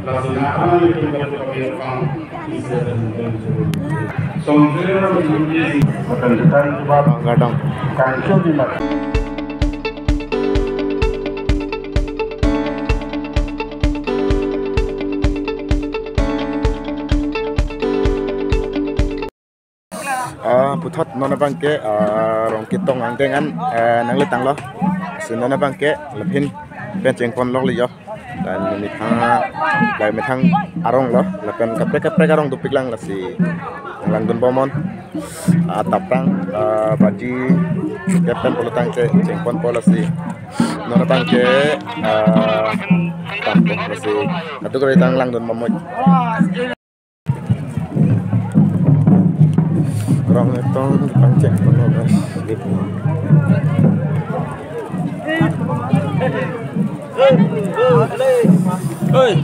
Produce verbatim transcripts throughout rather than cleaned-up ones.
Gardong. Ah, puthot non abangke, ah, Rongketong angdeng an, ah, nangletanglo. Si non abangke laphin pen chengponlok le yo. Dan methang, lai methang arong lo, lapen kaprek kaprek arong dopiklang, lasi nanglangdun bomnon. Ah, taprang, ah, baji, kepen pulotangte chengponpo, lasi non abangke, ah, tampon, lasi atu kari nanglangdun bomnon. Rongketong pangchek kono, guys. Oi.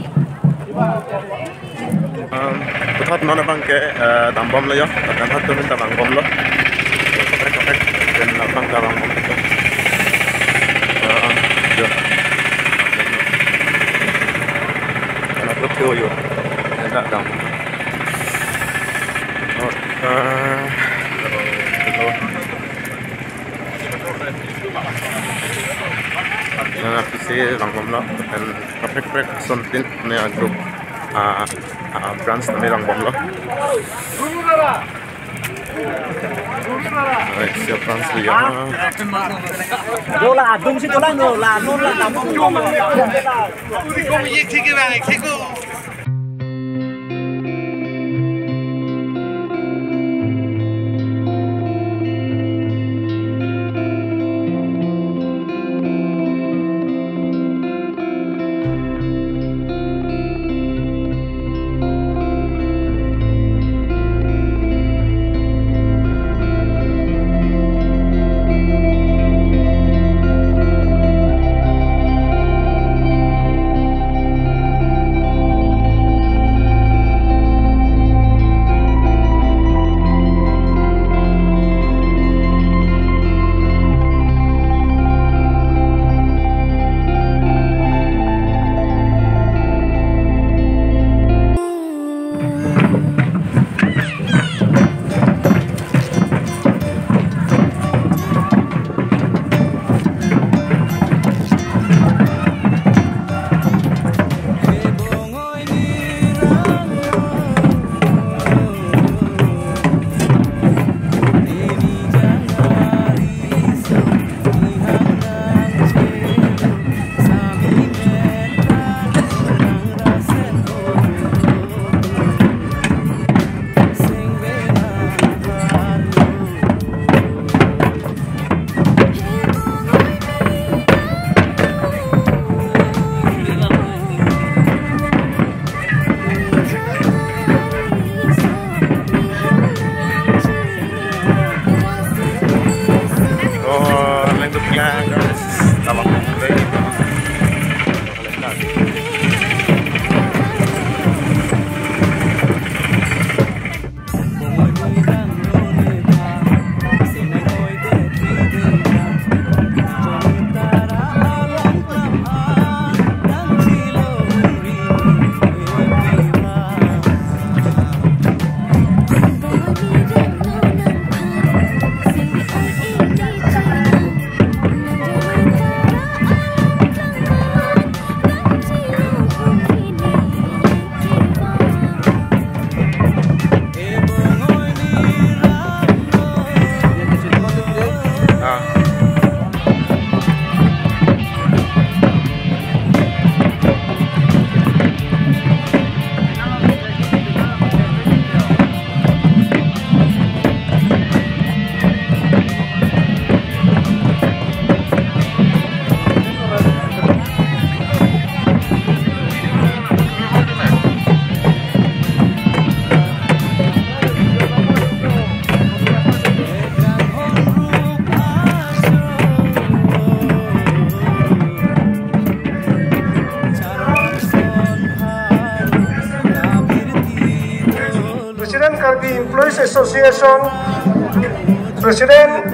Um, puthot non abangke, eh, dambomlo yo, dan hat tumin ta vangbomlo. Kaprek kaprek, dan abang ta vangbomlo. Eh, yo. Karena putih yo. Enak dong. Nangpisi vangbomlo, lapen kaprek kaprek asontin ne a-group, ah, ah, branch tame vangbomlo. Ay, siap branch liya. Dola, adung si dola, no, la, no, la, la, no, la. Oh, lang tu pula, guys. Tabak. President Karbi Employees Association, President.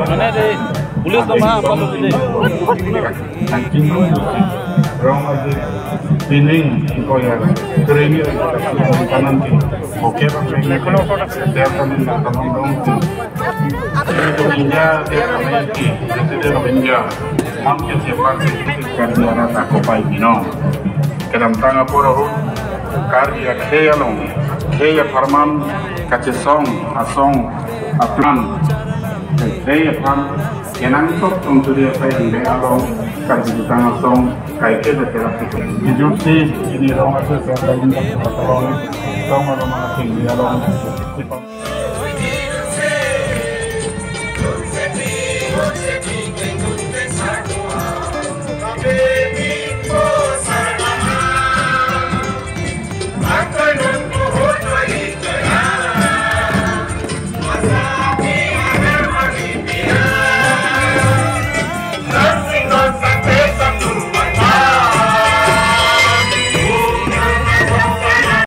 Mane de, police lo ma, apa lo de? Rong aje pining ko ya, kremi kanan ke. Oke, India, India. Ham ke siapa sih kan dia rasa kopai binong. Kedamtang apor ahut Karbi akhei along, khei apharman kachesong asong apran, khei aphan kenangsot tong turi asai hingke along kachesong asong kaike bekerap. Kijut si ini rong asu song along song along mana tinggi along.